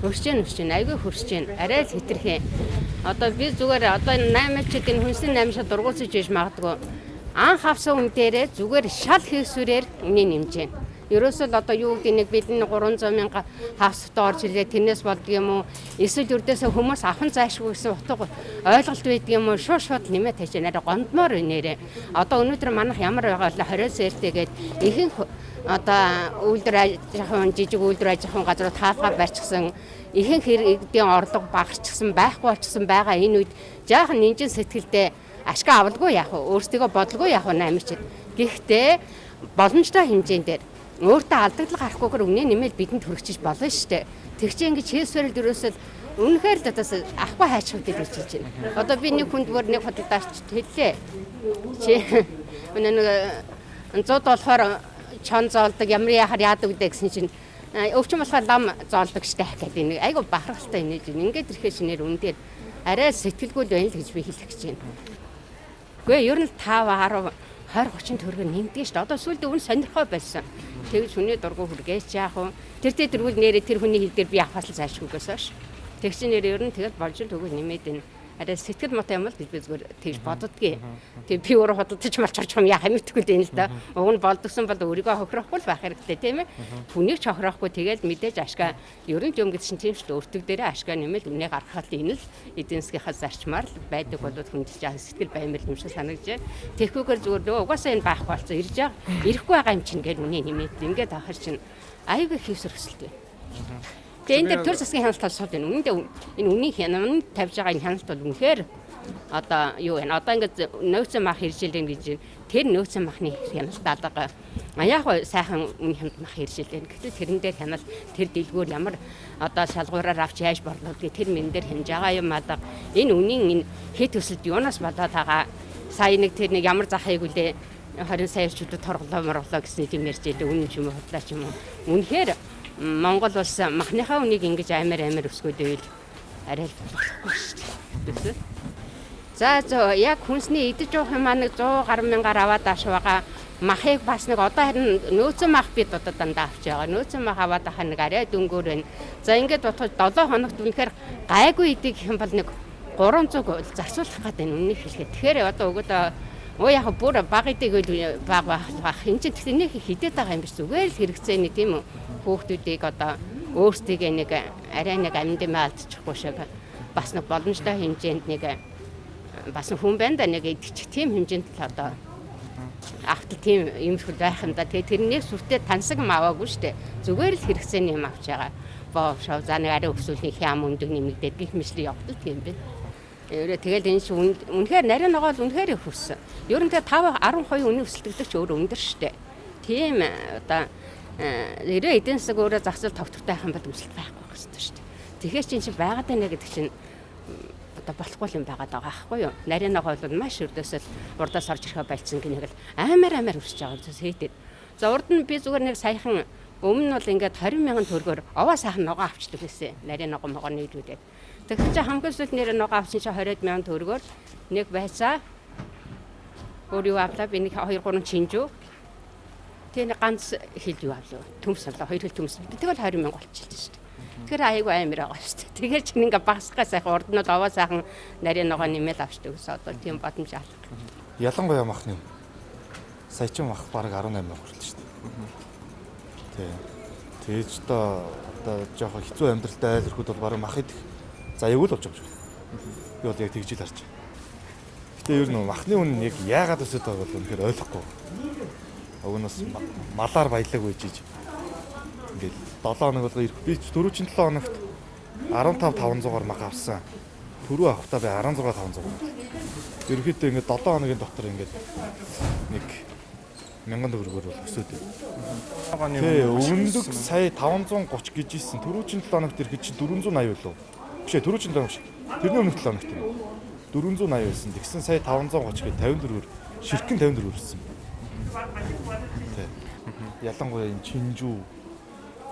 Хөрсөж гэн, өсөж гэн, айгүй хөрсөж гэн. Арай л хэтэрхий. Одоо би зүгээр одоо энэ 8 чид энэ хүнсний 8 шат дургуутсаж иж магадгүй. Анх авсан үн дээрээ зүгээр шал хийсвэрээр үнийг нэмж гэн. Ерөөсөө л одоо юу гэдэг нэг бидний 300 мянга хавстай орж ирлээ, тэрнээс болдго юм уу? Эсвэл өрдөөсөө хүмүүс авхан зайшгүй гэсэн утга ойлголт байдаг юм уу? Шууд шууд нэмээ тавьж байна. Арай гондмоор нэрээ. Одоо өнөөдөр манайх ямар байгаа вэ? 20 сэлтэйгээд ихэнх одоо үйлдвэр аж ахуйн жижиг үйлдвэр аж ахуйн газрууд хаалгаа барьчихсан, ихэнх иргэдийн орлого багасчихсан, байхгүй болчихсон байгаа энэ үед жаахан нинжин сэтгэлдээ ашиг авалгүй яах вэ? Өөрсдийгөө бодлого яах вэ 8 чид. Гэхдээ боломжтой хэмжээнд дээр өөртөө алдагдал гарахгүйгээр үнэ нэмэл бидэнд хүрчиж болно шүү дээ. Тэг чи ингэж хийсвэрэл дөрөөсөл үнэхээр л одоо ахгүй хайчих гэж хэлж байна. Одоо би нэг хүнд бүр нэг худалдаач хэллээ. Чи нэг зуд болохоор чон зоолдог, ямар яхаар яадаг вэ гэсэн чинь өвчин болохоор лам зоолдог штэ гэдэг нэг айгу бахархалтай инээж байна. Ингээд ирэхээр шинээр үн дээр арай сэтгэлгүй л байна л гэж би хэлэх гэж байна. Үгүй ер нь 5 10 20 30 төгрөгөөр нэмдэг шүү дээ. Одоо сүүлдээ үн сонирхоо байсан. Тэгж хүний дургу хүргээч яах вэ? Тэр тэргүүл нэрээ тэр хүний хил дээр би авахаас л зайлшгүйгээс хойш. Тэг чи нэр ер нь тэгэл болж л өгөө нэмээд байна. Арай сэтгэл муутай юм л гэж би зүгээр тэгж боддгийг. Тэг би өөрөө худалдаж малч орчих юм яа мэдэхгүй л юм л да. Уг нь болдгсон бол өөрийгөө хохирохгүй л байх хэрэгтэй тийм ээ. Хүнийг ч хохирохгүй тэгэл мэдээж ашгаа ер нь юм гэсэн чинь тийм шүү дээ. Өртөг дээрээ ашгаа нэмэл үнэ гаргахад энэ л эдийн засгийнхаа зарчмаар л байдаг болоод хүнд чинь сэтгэл баймал юм шиг санагдаж байна. Тэгэхгүйгээр зүгээр нөгөө угаасаа энэ байхгүй болсон ирж байгаа. Ирэхгүй байгаа юм чинь гэл үнэ нэмээд ингээд авахар чинь аюулгүй хийвсэр өсөлт байна. Тэгээ энэ дээр төр засгийн хяналт бол сууд байна. Үнэндээ энэ үнийн хяналт тавьж байгаа энэ хяналт бол үнэхээр одоо юу вэ? Одоо ингээд нөөцөн мах хэржилэн гэж байна. Тэр нөөцөн махны хяналт алга. А яг сайхан үн хяналт мах хэржилэн. Гэтэл тэрэн дээр хяналт тэр дэлгүүр ямар одоо шалгуураар авч яаж борлуулдгийг тэр мэн дээр хянаж байгаа юм алга. Энэ үнийн энэ хэд төсөлд юунаас болоод байгаа? Сая нэг тэр нэг ямар захыг үлээ 20 сая эрчүүд торглоо морглоо гэсэн юм ярьж байлаа. Үнэн ч юм уу худлаа ч юм уу. Үнэхээр Монгол улс махныхаа үнийг ингэж амар амар өсгөөд байвал арай л болохгүй шүү дээ. За зөө яг хүнсний идэж уух юм аа нэг 100 гаруй мянгаар аваад ааш байгаа. Махыг бас нэг одоо харин нөөцөн мах бид одоо дандаа авч байгаа. Нөөцөн мах аваад ахаа нэг арай дөнгөөр байна. За ингээд бодоход 7 хоногт үнэхээр гайгүй идэг гэх юм бол нэг 300 зарцуулах гэдэг нь үннийг хэлэхэд. Тэгэхээр одоо өгөөд өө яг бүр баг идэг үйл баг байх. Энд чинь тэгэхээр нэг хидэд байгаа юм биш зүгээр л хэрэгцээний тийм үү хүүхдүүдийг одоо өөрсдийгөө нэг арай нэг амьд юм алдчихгүй шиг бас нэг боломжтой хэмжээнд нэг бас хүн байна да нэг идчих тийм хэмжээнд л одоо автал тийм юм шиг байх юм да. Тэгээ тэрнээс сүртэй тансаг юм аваагүй шүү дээ. Зүгээр л хэрэгцээний юм авч байгаа. Боо шов за нэг арай өсвөлийн хям өндөг нэмэгдээд гих мэтлэг явтал тийм байна. Өөрөө тэгэл энэ шиг үнэхээр нарийн ногоо л үнэхээр их өссөн. Ер нь тэгээ 5 10% үнэ өсөлтөгдөг ч өөр өндөр шүү дээ. Тийм одоо ерөө эдийн засаг өөрөө зах зээл тогтвортой байх юм бол өсөлт байхгүй байх хэрэгтэй шүү дээ. Тэгэхээр чинь чи байгаад байна гэдэг чинь одоо болохгүй юм байгаад байгаа байхгүй юу? Нарийн ногоо бол маш өрдөөсөө урдаас орж ирэхэ болцсон гинэг л амар амар өсөж байгаа юм хийдэд. За урд нь би зүгээр нэг саяхан өмнө нь бол ингээд 20 мянган төгрөгөөр овоо сайхан ногоо авчдаг байсан. Нарийн ногоо могоо нийлүүлээд. Тэгсэн чинь хамгийн сүүлд нэр ногоо авсан чинь 20 мянган төгрөгөөр нэг байцаа өөр юу авлаа би нэг 2 3 чинжүү. Тэгээ нэг ганц хил юу авлаа. Төмс авлаа. 2 хил төмс. Тэгэл 20 мянга болчихлоо шүү дээ. Тэгэхээр айгүй амар байгаа шүү дээ. Тэгэхээр чинь ингээ багасгаа сайхан урд нь бол овоо сайхан нарийн ногоо нэмэл авчдаг гэсэн одоо тийм бодомж алга. Ялангуяа махны сая чинь мах бараг 18 мянга хүрэлээ шүү дээ. Тий. Тэгэж одоо жоохон хэцүү амьдралтай айл өрхүүд бол бараг мах идэх заяагүй л болж байгаа юм шиг. Би бол яг тэгж л харж байна. Гэтэ ер нь махны үн яг яагаад өсөд байгааг бол үнэхээр ойлгохгүй. Уг нь бас малаар баялаг байж иж ингээл 7 хоног болго ирэх. Би ч түрүүчийн 7 хоногт 15 500-аар мах авсан. Түрүү авахдаа би 16 500. Ерөнхийдөө ингээд 7 хоногийн дотор ингээд нэг 1000 төгрөгөөр бол өсөөд байна. Тий, өндөг сая 530 гэж ирсэн. Түрүүчийн 7 хоногт ирэхэд чи 480 болов. Биш ээ, түрүүчийн 7 хоног биш. Тэрний өмнөх 7 хоногт юм. 480 байсан. Тэгсэн сая 530 гэж 54-өр ширхгэн 54 өссөн. Тий. Ялангуяа энэ чинжүү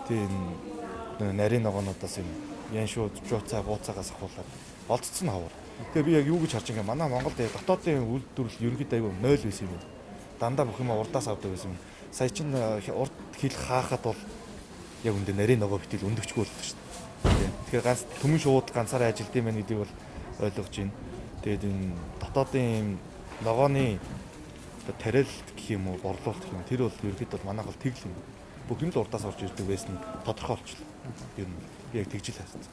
тий энэ нарийн ногоонуудаас юм яншуу жууцаа бууцаагаас ахуулаад олдцсон хавар. Тэгээ би яг юу гэж харж байгаа юм. Манай Монголд яг дотоодын үйлдвэрлэл ерөнхийдөө айгүй 0 байсан юм. Дандаа бүх юм урдаас авдаг байсан юм. Сая чинь урд хил хаахад бол яг үндэ нарийн ногоо битэл өндөгчгүй болдог шүү дээ. Тэгэхээр ганц түмэн шууд ганцаараа ажилд юм байна гэдгийг бол ойлгож байна. Тэгээд энэ дотоодын юм ногооны одоо тариалт гэх юм уу, борлуулалт гэх юм. Тэр бол ерөөхдөө бол манайх бол тэгэл юм. Бүх юм л урдаас орж ирдэг байсан нь тодорхой болчихлоо. Ер нь би яг тэгж л харсан.